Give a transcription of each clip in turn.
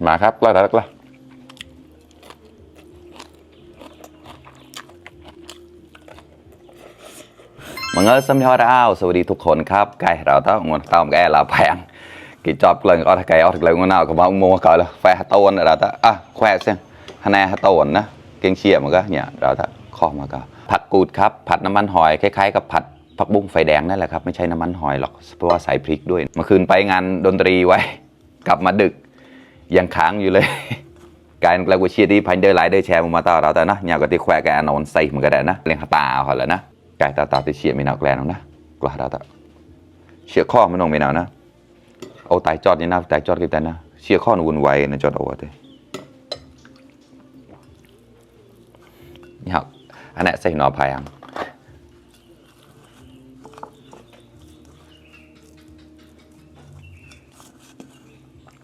มาครับกล้าแล้วกล้ามังเอิญสมยอดอ้าวสวัสดีทุกคนครับไก่เราต้องงอนต้อมแก่เราแพงกิจอบเกลือออทไก่ออทเกลืองอนเอากับมาโม่ก่อนเลยแฟร์ต้นเราต้องแควเส้นคะแนนต้นนะเก่งเชี่ยมันก็เนี่ยเราต้องข้อมาก็ผัดกูดครับผัดน้ำมันหอยคล้ายๆกับผัดผักบุ้งไฟแดงนั่นแหละครับไม่ใช่น้ำมันหอยหรอกเพราะว่าใส่พริกด้วยเมื่อคืนไปงานดนตรีไว้กลับมาดึกยังค้างอยู่เลยการกลายเป็นเชียร์ดีพันเดอร์ไลเดอร์แชร์มาต่อเราแต่นะเนี่ยก็ที่แควแกนอนใส่มันก็ได้นะเลี้ยงตาเขาแหละนะกายตาที่เชียร์ไม่หนาวแกลนนะกล้าเราแต่เชียร์ข้อมันนองไม่หนาวนะเอาไตจอดนี่นะไตจอดกี่แต่นะเชียร์ข้อนุ่นไวนะจอดเอาไว้นี่ครับอันนี้ใส่หน่อพาย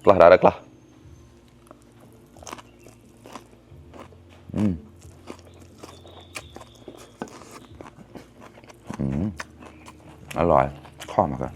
กล้าเรากล้าอร่อยข้อมากเลย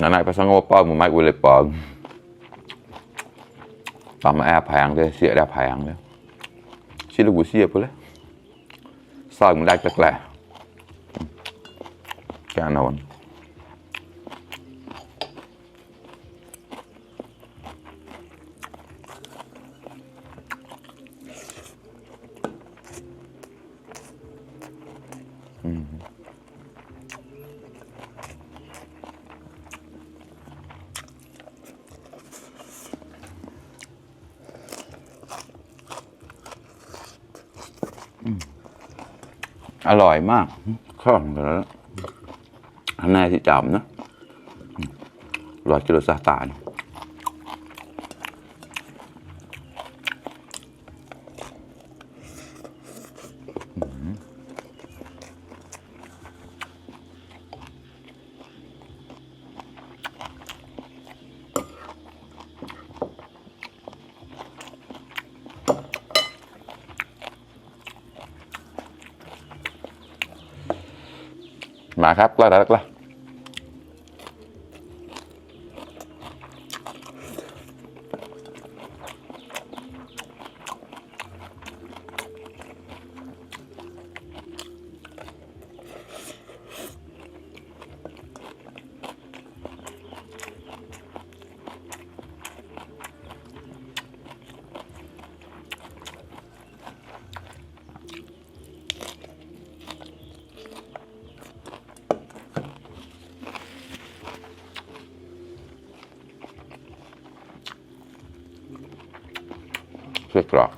นั่นไปสังโกปองมันไม่กุเลยปองตอนมาแอบแพงเลยเสียได้แพงเลยชิลูกเสียไปเลยซอยมันได้แกล้แกนอนอร่อยมากข้าวเหนียวอันนี้ที่จำนะ100 กิโลซาตานมาครับกล้าแล้วกล้าช่วยกรอก